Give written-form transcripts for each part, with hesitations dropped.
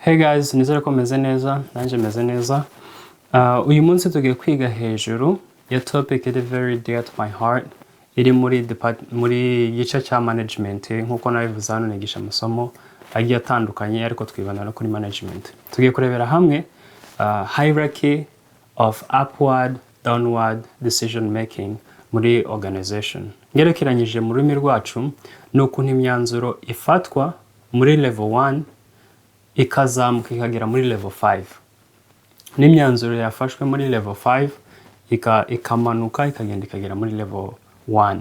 Hey guys, nizere ko meze neza, nanjye meze neza. Uyu munsi tugiye kwiga hejuru ya topic iri very dear to my heart, iri muri gice cya management. Nk'uko nabivuze, hano nigisha amasomo agiye atandukanye, ariko twibanda no kuri management. Tugiye kurebera hamwe hierarchy of upward downward decision making muri organization. Ngerekeranyije mu rurimi rwacu, ni ukuntu imyanzuro ifatwa muri level 1 ikazamuka ikagera muri level 5, n'imyanzuro yafashwe muri level 5 ikamanuka ikagenda ikagera muri level 1.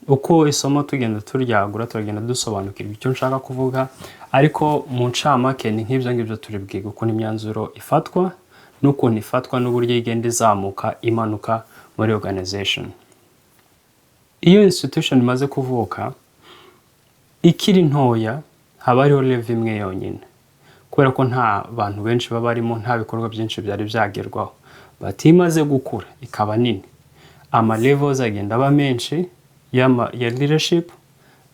Uko isomo tugenda turyagura, turagenda dusobanukirwa icyo nshaka kuvuga, ariko mu ncamake ni nk'ibyo ngibyo turi bwiga: ukuntu imyanzuro ifatwa, n'ukuntu ifatwa, n'uburyo igenda izamuka imanuka muri organization. Iyo institution imaze kuvuka ikiri ntoya, haba hariho level imwe yonyine, kubera ko nta bantu benshi baba barimo, nta bikorwa byinshi byari byagerwaho. But iyo imaze gukura ikaba nini, ama levels agenda aba menshi ya leadership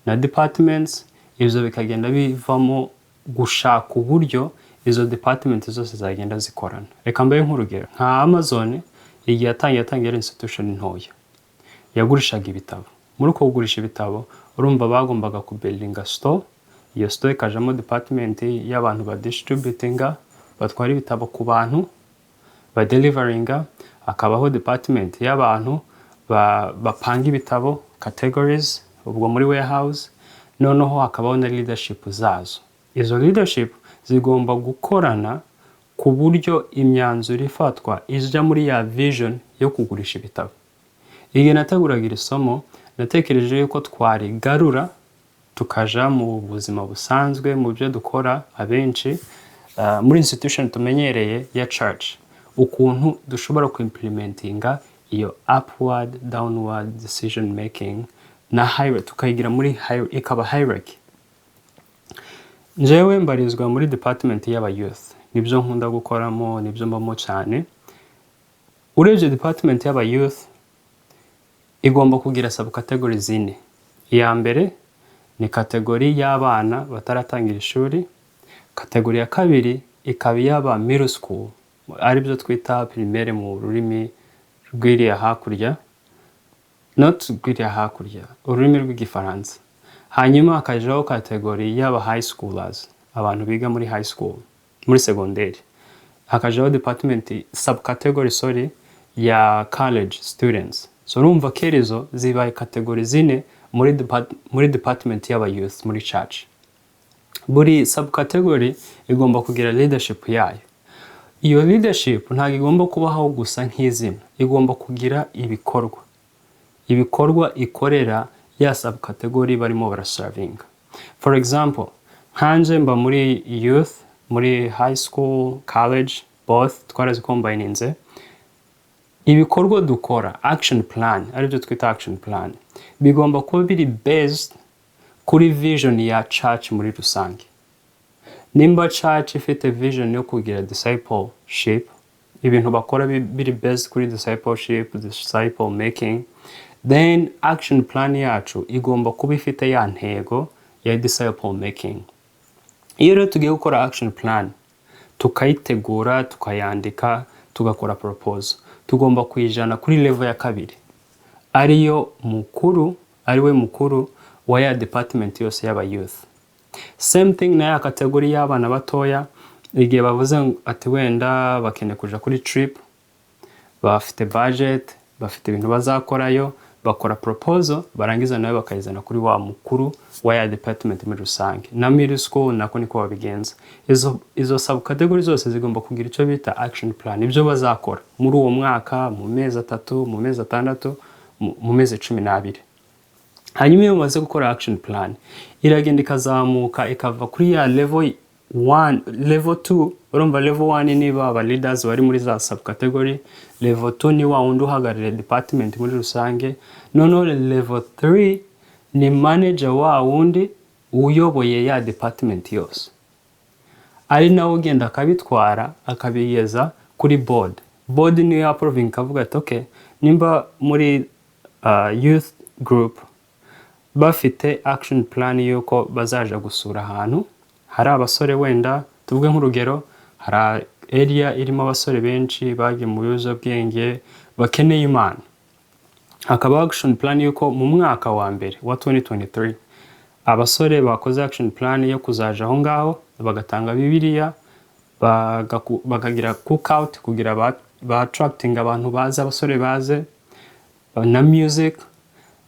na departments. Ibyo bikagenda bivamo gushaka uburyo izo department zose zagenda zikorana. Reka mbahe nk'urugero nka Amazon. Igihe yatangiye ari institution ntoya yagurishaga ibitabo. Muri uko kugurisha ibitabo, urumva bagombaga kubuildinga store. Iyo store ikajamo department y'abantu ba distributinga, batwara ibitabo ku bantu, ba deliveringa. Hakabaho department y'abantu bapanga ibitabo, categories, ubwo muri warehouse. Noneho hakabaho na leadership zazo. Izo leadership zigomba gukorana ku buryo imyanzuro ifatwa ijya muri ya vision yo kugurisha ibitabo. Igihe nateguraga iri somo, natekereje yuko twarigarura tukaja mu buzima busanzwe, mu byo dukora abenshi, muri institution tumenyereye ya church, ukuntu dushobora kuimplementinga iyo upward downward decision making na hierarchy, tukayigira muri ikaba hierarchy. Njyewe mbarizwa muri department y'aba youth, nibyo nkunda gukoramo, nibyo mbamo cyane. Urebye department y'aba youth igomba kugira subcategory zine. Iya mbere ni category y'abana bataratangira ishuri, category ya kabiri ikaba iy'aba middle school, aribyo twita primaire mu rurimi rw'iriya hakurya, not rw'iriya hakurya, ururimi rw'Igifaransa. Hanyuma hakajaho category y'aba high schoolers, abantu biga muri high school, muri segonderi. Hakajaho department, subcategory, sorry, ya college students. So urumva ko izo zibaye category zine muri department y'aba youth muri church. Buri subcategory igomba kugira leadership yayo. Iyo leadership ntabwo igomba kubaho gusa nk'izina, igomba kugira ibikorwa ikorera ya subcategory barimo baraservinga. For example, nkanje mba muri youth muri high school, college, both twarazicombininze. Ibikorwa dukora, action plan, aribyo twita action plan, bigomba kuba biri based kuri vision ya church muri rusange. Nimba church ifite vision yo kugira discipleship, ibintu bakora biri based kuri discipleship, disciple making, then action plan yacu igomba kuba ifite ya ntego ya disciple making. Iyo rero tugiye gukora action plan, tukayitegura, tukayandika, tugakora proposal, tugomba kuyijana kuri level ya kabiri, ariyo mukuru, ariwe mukuru wa ya department yose y'aba youth. Same thing na ya category y'abana batoya. Igihe bavuze ati wenda bakeneye kuja kuri trip, bafite budget, bafite ibintu bazakorayo, bakora proposal, barangiza nawe bakayizana kuri wa mukuru wa ya department muri rusange. Na middle school nako niko babigenza. Izo subcategory zose zigomba kugira icyo bita action plan, ibyo bazakora muri uwo mwaka, mu mezi 3, mu mezi 6, mu mezi 12. Hanyuma iyo mumaze gukora action plan, iragenda ikazamuka, ikava kuri ya level 1, level 2. Urumva level 1 niba aba leaders bari muri za subcategory, level 2 ni wa wundi uhagarariye department muri rusange, noneho level 3 ni manager, wa wundi uyoboye ya department yose, ari nawe ugenda akabitwara akabigeza kuri board. Board niyo approving, ikavuga ati: "Okay, nimba muri youth group bafite action plan y'uko bazaja gusura ahantu hari abasore, wenda Tuvuge nk'urugero, hari area irimo abasore benshi bagiye mu biyobyabwenge bakeneye Imana, hakaba action plan y'uko mu mwaka wa mbere wa 2023 abasore bakoze action plan yo kuzaja aho ngaho bagatanga Bibiliya, bakagira cookout kugira ba attracting abantu baze, abasore baze na music,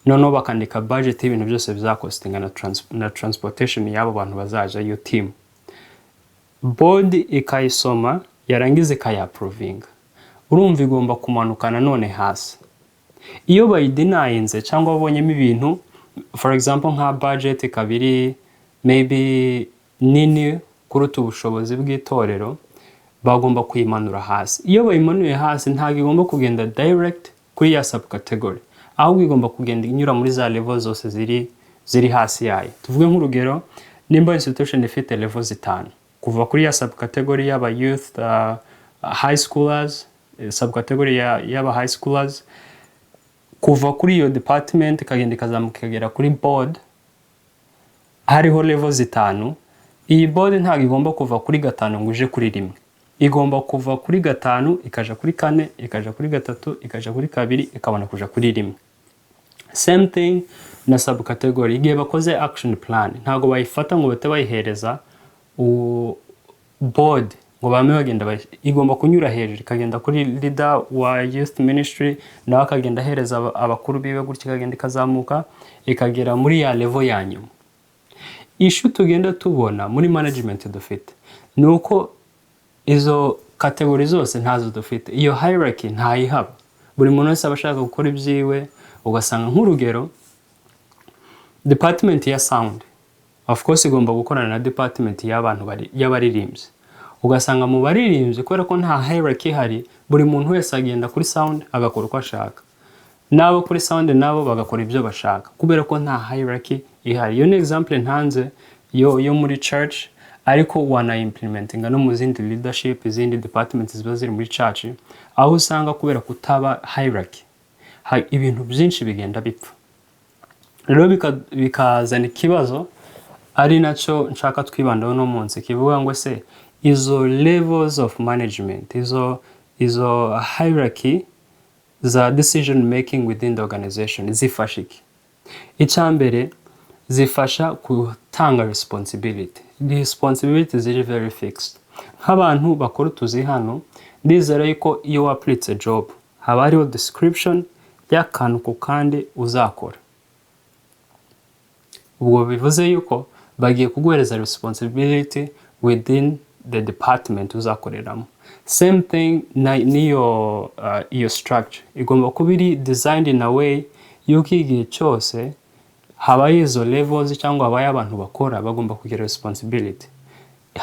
noneho bakandika budget y'ibintu byose bizakostinga na transportation y'abo bantu bazaja, iyo team. Board ikayisoma, yarangiza ikayaprovinga. Urumva igomba kumanuka nanone hasi. Iyo bayidenyinze cyangwa babonyemo ibintu, for example nka budget ikaba iri maybe nini kuruta ubushobozi bw'itorero, bagomba kuyimanura hasi. Iyo bayimanuye hasi, ntabwo igomba kugenda direct kuri ya subcategory, ahubwo igomba kugenda inyura muri za level zose ziri hasi yayo. Tuvuge nk'urugero, nimba institution ifite level zitanu, kuva kuri ya subcategory y'aba youth, high schoolers, subcategory y'aba high schoolers, kuva kuri iyo department ikagenda ikazamuka ikagera kuri board, hariho level zitanu. Iyi board ntabwo igomba kuva kuri gatanu ngo uje kuri rimwe. Igomba kuva kuri gatanu ikaja kuri kane, ikaja kuri gatatu, ikaja kuri kabiri, ikabona kuja kuri rimwe. Same thing na subcategory. Igihe bakoze action plan, ntabwo bayifata ngo bahite bayihereza board ngo bame bagenda igomba kunyura hejuru, ikagenda kuri leader wa youth ministry, nawe akagenda ahereza abakuru biwe gutya, ikagenda ikazamuka ikagera muri ya level ya nyuma. Issue tugenda tubona muri management dufite ni uko izo category zose ntazo dufite, iyo hierarchy ntayihaba. Buri muntu wese aba ashaka gukora ibyiwe. Ugasanga nk'urugero department ya sound, of course igomba gukorana na department y'abantu y'abaririmbyi. Ugasanga mu baririmbyi, kubera ko nta hierarchy ihari, buri muntu wese agenda kuri sound agakora uko ashaka, n'abo kuri sound nabo bagakora ibyo bashaka, kubera ko nta hierarchy ihari. Iyo ni example ntanze yo muri church, ariko wanayimplementinga no mu zindi leadership, izindi departments ziba ziri muri church, aho usanga kubera kutaba hierarchy ibintu byinshi bigenda bipfa. Rero bikazana ikibazo, ari nacyo nshaka twibandaho uno munsi, kivuga ngo: se izo levels of management, izo hierarchy za decision making within the organization zifasha iki? Icya mbere, zifasha gutanga responsibility, responsibility ziri very fixed. Nk'abantu bakora utuzi hano, ndizera yuko iyo wapuritse job haba hariho description y'akantu ku kandi uzakora. Ubwo bivuze yuko bagiye kuguhereza responsibility within the department uzakoreramo. Same thing na n'iyo iyo structure igomba kuba iri designed in a way yuko igihe cyose habaye izo levels cyangwa habaye abantu bakora, bagomba kugira responsibility.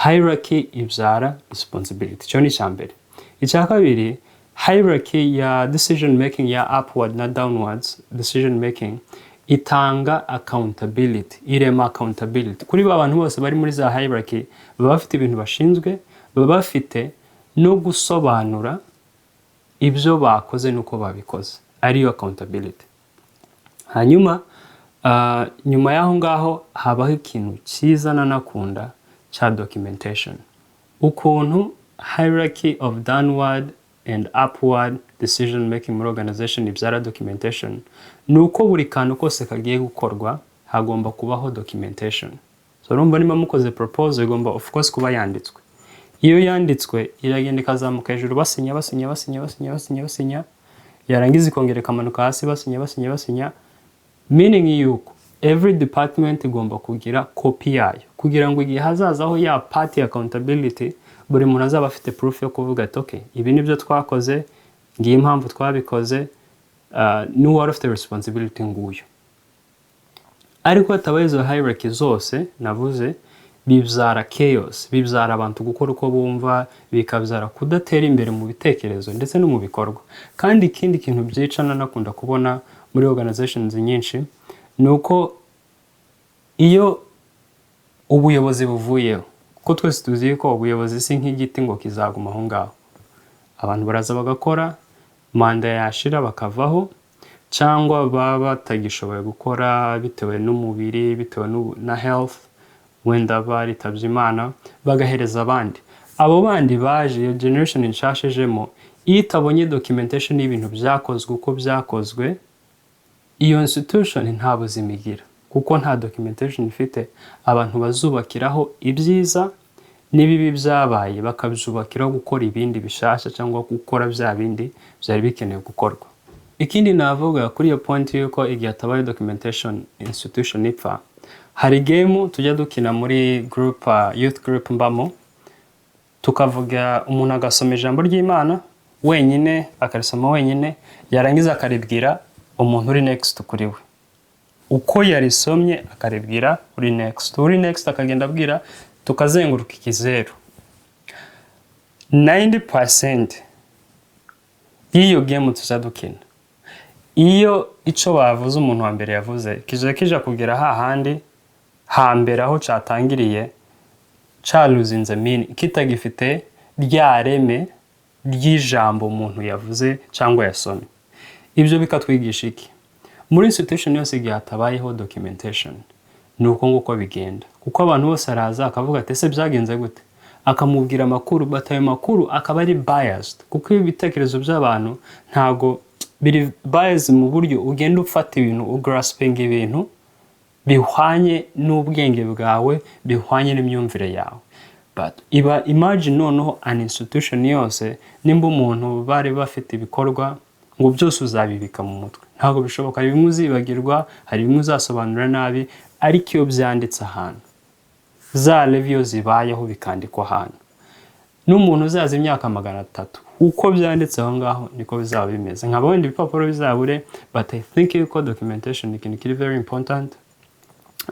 Hierarchy ibyara responsibility. Icyo ni icya mbere. Icya kabiri, hierarchy ya decision making ya upward na downwards decision making itanga accountability, irema accountability kuri ba bantu bose bari muri za hierarchy. Baba bafite ibintu bashinzwe, baba bafite no gusobanura ibyo bakoze n'uko babikoze, ariyo accountability. Hanyuma nyuma y'aho ngaho habaho ikintu cyiza nanakunda cya documentation. Ukuntu hierarchy of downward and upward decision making muri organization ibyara documentation ni uko buri kantu kose kagiye gukorwa hagomba kubaho documentation. So urumva, niba mukoze proposal, igomba of course kuba yanditswe. Iyo yanditswe, iragenda ikazamuka hejuru, basinya, basinya, basinya, basinya, basinya, basinya, yarangiza ikongera ikamanuka hasi, basinya, basinya, basinya, meaning yuko every department igomba kugira kopi yayo, kugira ngo igihe hazazaho ya part ya accountability, buri muntu azaba afite proof yo kuvuga ati: "Okay, ibi nibyo twakoze, ngiyi impamvu twabikoze, n'uwari ufite responsibility nguyu." Ariko hatabaye izo hierarchy zose navuze, bibyara chaos, bibyara abantu gukora uko bumva, bikabyara kudatera imbere mu bitekerezo ndetse no mu bikorwa. Kandi ikindi kintu byica nanakunda kubona muri organizations nyinshi ni uko iyo ubuyobozi buvuyeho, kuko twese tuzi ko ubuyobozi si nk'igiti ngo kizaguma aho ngaho, abantu baraza bagakora, manda yashira bakavaho, cyangwa baba batagishoboye gukora bitewe n'umubiri, bitewe na health, Wenda baritabye Imana, bagahereza abandi. Abo bandi baje, iyo generation nshasha ijemo, iyo itabonye documentation y'ibintu byakozwe uko byakozwe, iyo institution nta buzima igira, kuko nta documentation ifite abantu bazubakiraho ibyiza n'ibibi byabaye, bakabyubakiraho gukora ibindi bishasha cyangwa gukora bya bindi byari bikenewe gukorwa. Ikindi navuga kuri iyo point y'uko igihe hatabaye documentation institution ipfa, hari game tujya dukina muri group, youth group mbamo. Tukavuga, umuntu agasoma ijambo ry'Imana wenyine, akarisoma wenyine, yarangiza akaribwira umuntu uri next kuri we. Uko yarisomye akaribwira uri next, uri next akagenda abwira, tukazenguruka ikizeru. 90% y'iyo game tuza dukina, iyo ico bavuze, umuntu wa mbere yavuze, kije kija kugera hahandi hambere aho catangiriye, caluzinze meaning, kitagifite rya reme ry'ijambo umuntu yavuze cyangwa yasomye. Ibyo bikatwigisha iki? Muri institution yose, igihe hatabayeho documentation, ni uko nguko bigenda, kuko abantu bose araza akavuga ati: "Ese byagenze gute?" Akamubwira amakuru, but ayo makuru akaba ari biased, kuko ibitekerezo by'abantu ntago biri biased mu buryo ugenda ufata ibintu, ugraspinga ibintu bihwanye n'ubwenge bwawe, bihwanye n'imyumvire yawe. But iba imagine noneho an institution yose, nimba umuntu bari bafite ibikorwa ngo byose uzabibika mu mutwe, ntabwo bishoboka. Hari bimwe uzibagirwa, hari bimwe uzasobanura nabi. Ariko iyo byanditse ahantu, za level zibayeho bikandikwa ahantu, n'umuntu uzaza imyaka 300, uko byanditse aho ngaho niko bizaba bimeze. Nkaba wenda ibipapuro bizabure, but I think yuko documentation ni ikintu kiri very important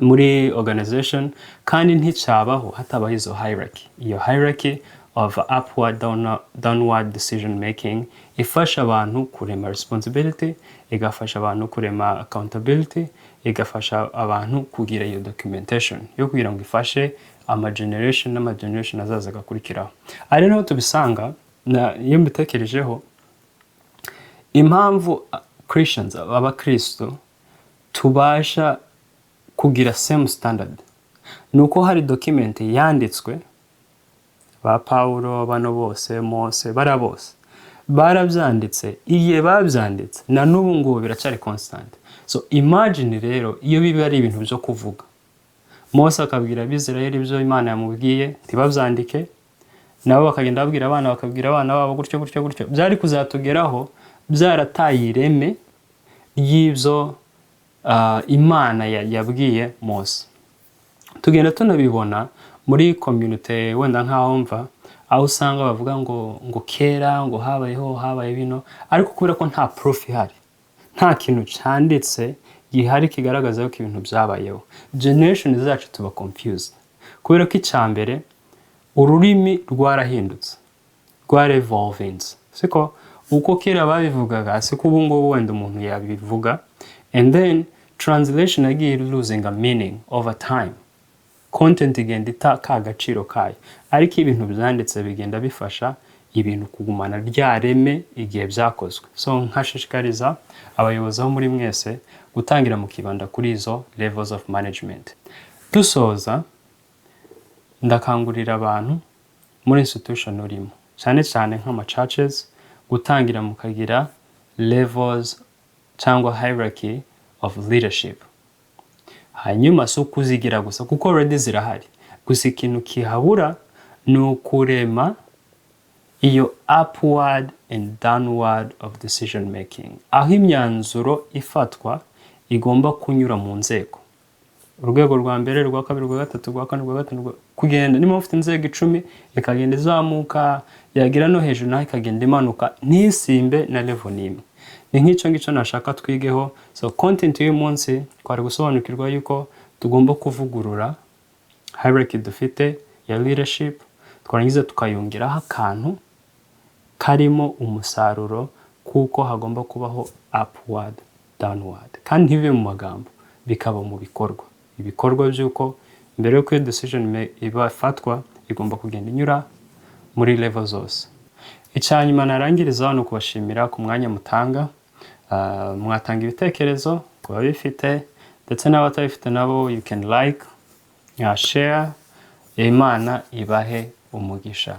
muri organization, kandi nticyabaho hatabaho izo hierarchy, iyo hierarchy of upward downward decision making ifasha abantu kurema responsibility, igafasha abantu kurema accountability, igafasha abantu kugira iyo documentation yo kugira ngo ifashe ama generation n'ama generation azaza agakurikiraho. Ari naho tubisanga iyo mbitekerejeho, impamvu Christians, abakristo, tubasha kugira same standard ni uko hari document yanditswe. Ba Pawulo bano bose, Mose, bara bose barabyanditse. Igihe babyanditse na n'ubu ngubu biracyari constant. So imagine rero iyo biba ari ibintu byo kuvuga, Mose akabwira Abisirayeli ibyo Imana yamubwiye, ntibabyandike, nabo bakagenda babwira abana, bakabwira abana babo, gutyo gutyo gutyo, byari kuzatugeraho byarataye ireme ry'ibyo Imana yabwiye Mose. Tugenda tunabibona muri community, wenda nk'aho mva, aho usanga bavuga ngo kera ngo habayeho, habaye bino, ariko kubera ko nta proof ihari, nta kintu cyanditse gihari kigaragaza ko ibintu byabayeho, generation zacu tuba confused, kubera ko icya mbere ururimi rwarahindutse, rwarevolvinze. Siko uko kera babivugaga siko ubu ngubu wenda umuntu yabivuga. And then translation yagiye losing a meaning over time, content igenda ita ka gaciro kayo. Ariko ibintu byanditse bigenda bifasha ibintu kugumana rya reme igihe byakozwe. So nkashishikariza abayobozi aho muri mwese gutangira mukibanda kuri izo levels of management. Dusoza, ndakangurira abantu muri institution urimo, cyane cyane nk'ama churches, gutangira mukagira levels cyangwa hierarchy of leadership. Hanyuma si ukuzigira gusa, kuko already zirahari. Gusa ikintu kihabura ni ukurema iyo upward and downward of decision making, aho imyanzuro ifatwa igomba kunyura mu nzego: urwego rwa mbere, rwa kabiri, rwa gatatu, rwa kane, rwa gatanu, kugenda. Niba ufite inzego 10, ikagenda izamuka, yagera no hejuru naho ikagenda imanuka, ntisimbe na level n'imwe. Ni nk'icyo ngicyo nashaka twigeho. So content y'uyu munsi twari gusobanukirwa yuko tugomba kuvugurura hierarchy dufite ya leadership, twarangiza tukayongeraho akantu karimo umusaruro, kuko hagomba kubaho upward, downward, kandi ntibibe mu magambo, bikaba mu bikorwa, ibikorwa by'uko mbere y'uko iyo decision iba ifatwa igomba kugenda inyura muri level zose. Icya nyuma narangirizaho ni ukubashimira ku mwanya mutanga. Mwatanga ibitekerezo ku babifite, ndetse n'abatabifite nabo you can like. Share. Imana ibahe umugisha.